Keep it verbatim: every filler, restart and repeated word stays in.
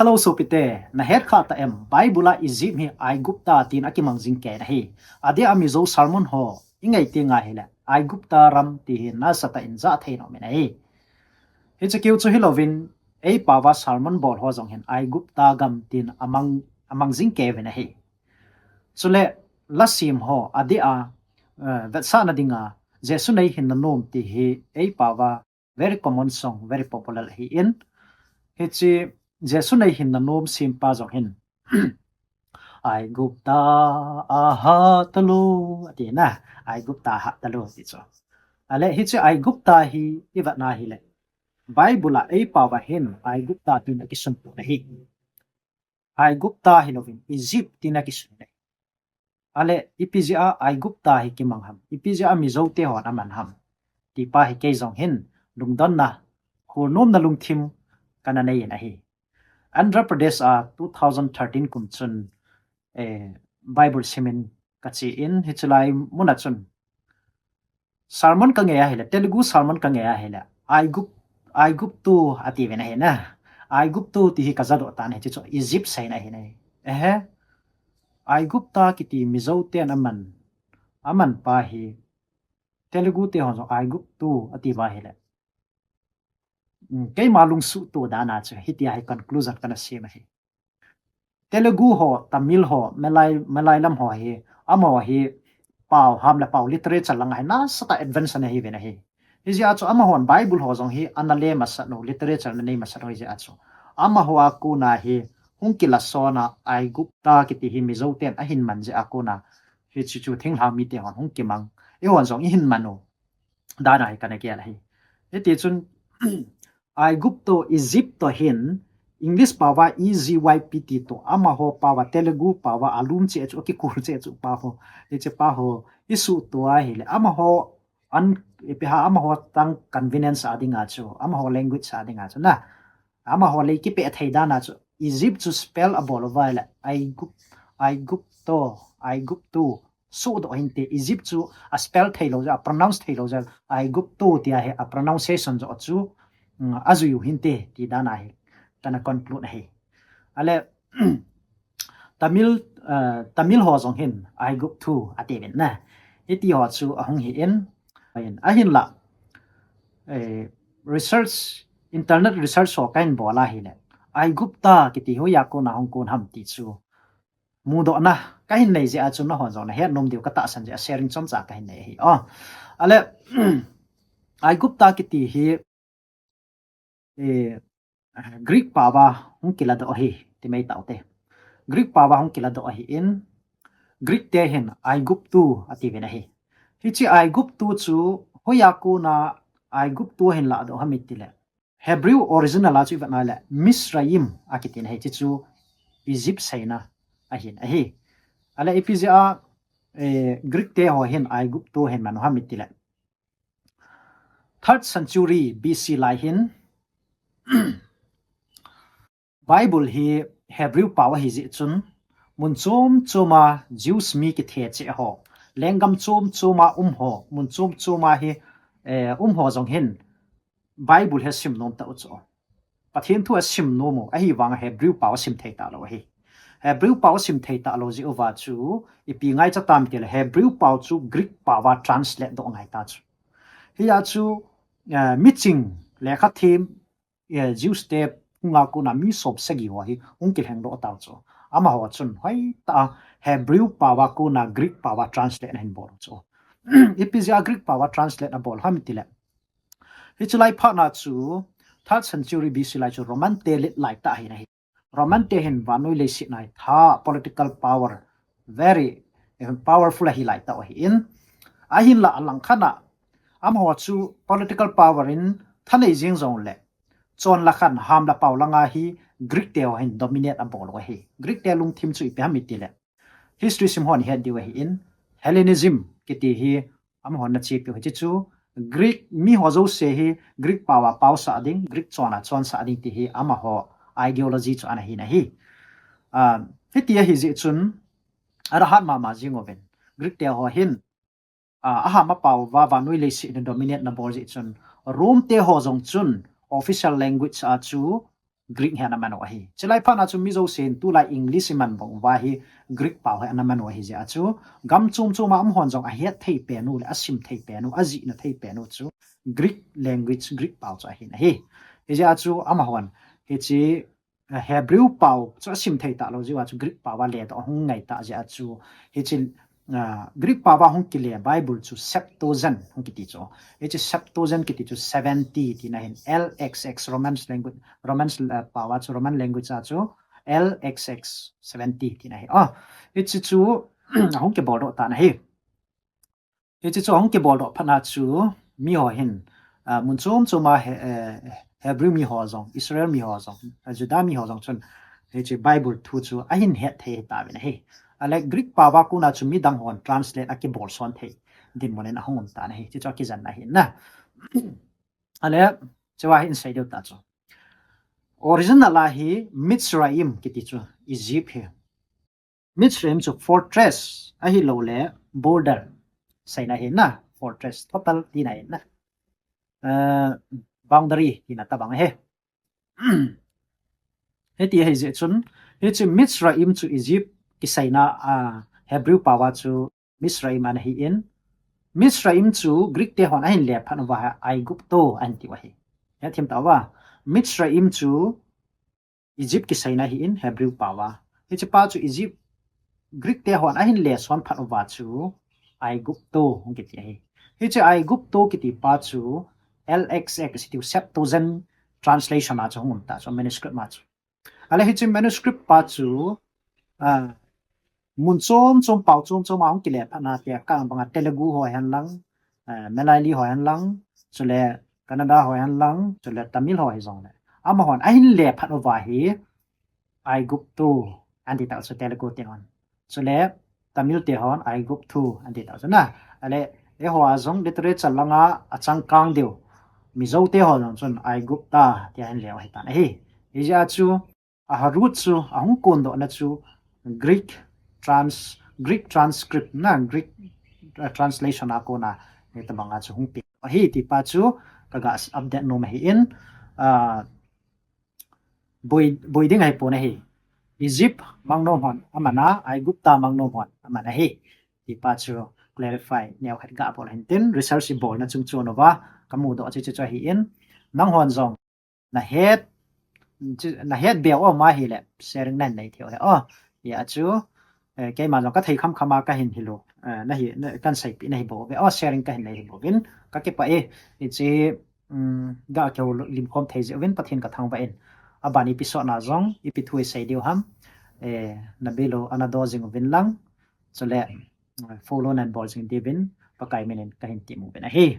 Hello sopite, nahet kha ta em, Bible a Egypt hi Aigupta tin akimang jing kei ahi. Adeh a Mizo sermon ho ingai ti ngai hile, Aigupta ram ti hi nasatah in ja thei nom in ahi. Hiche keu chu hilouvin, ei pao va sermon bol ho jong hin Aigupta gam tin amang, amang jing kei uvin ahi. Chule la sem ho adeh a, eh, vetsahna dinga Jesu nei hinna nom ti hi ei pao va very common song, very popular ahin. Hiche Jesu nei hinna nom sempa jong hin Aigupta a hat talou, ati na. Aigupta hat talou ti chu. Ale hiche Aigupta hi ivet na hile, Bible a ei pao va hin Aigupta tin akisun pon ahi. Aigupta hilouvin Egypt tin akisun ahi. Ale ipi jeh a Aigupta hi kimang ham, ipi jeh a Mizo te hon aman ham, ti pa hi kei jong hin lungdonna, khol nomna lungthim kana nei in ahi. Andhra Pradesh a two thousand thirteen kum chun, eh, Bible simin kache in, hiche lai mun a chun sermon kangai ahile, Telugu sermon kangai ahile, Aigup, Aiguptu ati uvin ahi na. Aiguptu ti hi kaja doh tan ahi, hiche chu Egypt seina ahi na. Ehe. Aigupta kiti Mizo ten aman, aman pa hi Telugu te hon jong Aiguptu ati uva ahile, um, keima lungsuhto dan a chu hitia hi conclusion kana sem ahi. Telugu ho, Tamil ho, Malay, Malayalam ho hi, amaho hi pao, ham le pao literature langa hi nasatah advance ana hiuvin ahi. Hijeh a chu amahon Bible ho jong hi ana le masat u, literature ana nei masat u hijeh a chu, amaho a kona hi hung kilason a Aigupta kiti hi Mizo ten ahin man jeh a kona hiche chu thinglhang mite hon hung kimang, eihon jong ihin man u dan a hi kana gel ahi. Hiti chun Aigupto, Egypt to hin English pao va E G Y P T to, amaho pao va, Telugu pao va alum cheh chu, akikul cheh chu pa ho, hiche pa ho isuhto ahile, amaho an, ipi ham, amaho tang convenience a dinga chu, amaho language a dinga chu na, amaho lei kipeh thei dan a chu Egypt chu spell abol uva ahile, Aigup, Aigupto, Aiguptu, suhdoh hinte, Egypt chu a spell theilou jeh, a pronounce theilou jeh, Aiguptu tia hi a pronunciation joh chu, um, ajui u hinte ti dan a hi kana conclude ahi. Ale Tamil, eh, Tamil ho jong hin Aiguptu ati uvin na. Hiti ho chu ahung hi in, ahinla, eh, research, internet research ho kahin bol ahile, Aigupta kiti hoiya kona hung kon ham ti chu mudohna kahin nei jeh a chu nahon jong nahet nom diu katahsan jeh a sharing chomcha kahin nei ahi. O, ale, Aigupta kiti hi, eh, Greek pao va hung kiladoh ahi, ti mai taute. Greek pao va hung kiladoh ahin, Greek te hin Aiguptu ati uvin ahi. Hiche Aiguptu chu hoiya kona Aiguptu ahin ladoh ham itile, Hebrew original a chu ivet na le Misraim akiti na, hiche chu Egypt seina ahin ahi. Ale ipi jeh a, eh, Greek te ho hin Aiguptu ahin man u ham itile, third century B C lai hin Bible hi Hebrew pao ahi jeh chun, mun chom chom a Jews mi kithe cheh ho, lenggam chom chom a um ho, mun chom chom a hi, eh, um ho jong hin Bible hi asim nom tau chu. Pathen thu asim nom u, ahivang a Hebrew pao asim thei talou ahi. Hebrew pao asim thei talou jeh uva chu, ipi ngaicha tam itile Hebrew pao chu Greek pao va translate doh ngai ta chu. Hia chu, eh, miching lekha them, eh, Jews te phunga kona mi som sagi ho hi hung kilhengdoh tau chu. Amaho chun hoitah a Hebrew pao va kona Greek pao va translate ana hin bol chu. Ipi jeh a Greek pao va translate abol ham itile, hiche lai phat na chu third century B C lai chu Roman te let lai tah ahi na hi. Roman te hin vannoi leiset a hi tha, political power, very, eh, powerful ahi lai tah ahin. Ahinla alangkhat a, amaho chu political power in thanei jing jongle, chon la khan ham la pao langa hi Greek te ho hin dominate abol u ahi. Greek te lungthim chu ipi ham itile, history sim hon het diu ahin, Hellenism kiti hi amahon ana chepi u hiche chu, Greek mi ho jouse hi Greek pao a paosah ding, Greek chon a chonsah ding ti hi amaho ideology chu ana hi na hi. Ah, hiti ahi jeh chun, ana hat mama jing uvin. Greek te ho hin, ah, aham a pao va vannoi leiset in dominate ana bol jeh chun, Rome te ho jong chun official language a chu Greek hi ana man u ahi. Chulai phat na chu mi jousen tulai English i man bang uva hi Greek pao hi ana man u ahi jeh a chu gam chom chom a um hon jong ahet thei pen u le asim thei pen u, ajihna thei pen u chu Greek language, Greek pao chu ahin ahi. Hijeh a chu amahon hiche, eh, Hebrew pao chu asim thei talou jeh uva chu Greek pao a ledoh ahung ngai tah jeh a chu hiche, ah, Greek pao a hung kile Bible chu Septuagint hung kiti chu. Hiche Septuagint kiti chu seventy tina ahin, L X X, Romans language, Romans, eh, pao a chu, Roman language a chu L X X seventy tina ahi. Ah, hiche chu ahung kibol doh tan ahi. Hiche chu ahung kibol doh phat na chu miho hin, ah, mun chom chom a He-, eh, Hebrew miho jong, Israel miho jong, ah, Judah miho jong chun hiche Bible thu chu ahin het thei tauvin ahi. Ale Greek pao a kona chu midang hon translate akibol son thei dinmun in ahung um tan ahi. Hiche chu akijen ahi na. Ale, chua hin sei diu ta chu. Original a hi Mitzrayim kiti chu Egypt hi. Mitzrayim chu fortress ahilou le border seina ahi na, fortress, total tina ahi na. Eh, boundary tina tabang ahi. Hiti ahi jeh chun, hiche Mitzrayim chu Egypt kiseina, ah, Hebrew pao a chu Mitzrayim ana hi in, Mitzrayim chu Greek te hon ahin le phat uva hi Aigupto ahin tiu ahi. Hethem tauva, Mitzrayim chu Egypt kiseina ahi in Hebrew pao a. Hiche pa chu Egypt, Greek te hon ahin le son phat uva chu Aigupto hung kiti ahi. Hiche Aigupto kiti pa chu L X X tiu Septuagint translation a chu hung um ta chu, manuscript ma chu. Ale hiche manuscript pa chu, ah, mun chom chom, pao chom chom a hung kile phat na tia, kabang a Telugu ho hen lang, eh, Malayali ho hen lang, chule Kannada ho hen lang, chule Tamil ho hi jong le, amahon ahin le phat uva hi Aigupto ahin ti tau chu Telugu te hon. Chule Tamil te hon Aigupto ahin ti tau chu na. Ale eiho a jong literature lang a achangkang diu Mizo te ho jong chun Aigupta tia ahin le u ahi tan ahi. Hijeh a chu a root chu, ahung kondoh na chu Greek trans-, Greek transcript na, Greek, uh, translation a kona hitabang a chu hung pe ahi ti pa chu kaga update nom ahi in, uh, boi, boi ding ahi pon ahi. Egypt mang nom hon aman a, Aigupta mang nom hon aman ahi ti pa chu clarify neo khat ga bol hin tin, research i bolna chung chon uva kamu doh chu chu chu ahi in, nang hon jong na het, na het beu um ahile sharing nahin nei thei u ahi. Oh, hia chu, eh, keima jong ka thei kham kham a kahin hilou, eh, nahi, na, kan seipeh nahi bou ve. Oh, sharing kahin nei hi bou vin. Ka kipah e, hiche, um, ga kihoulim khom thei jeh uvin Pathen ka thangvah in. Aban episode na jong ipi thu i sei diu ham, eh, na bel u ana do jing uvin lang. Chule, eh, follow nahin bol jing diuvin Pakai min in kahin temmu uvin ahi.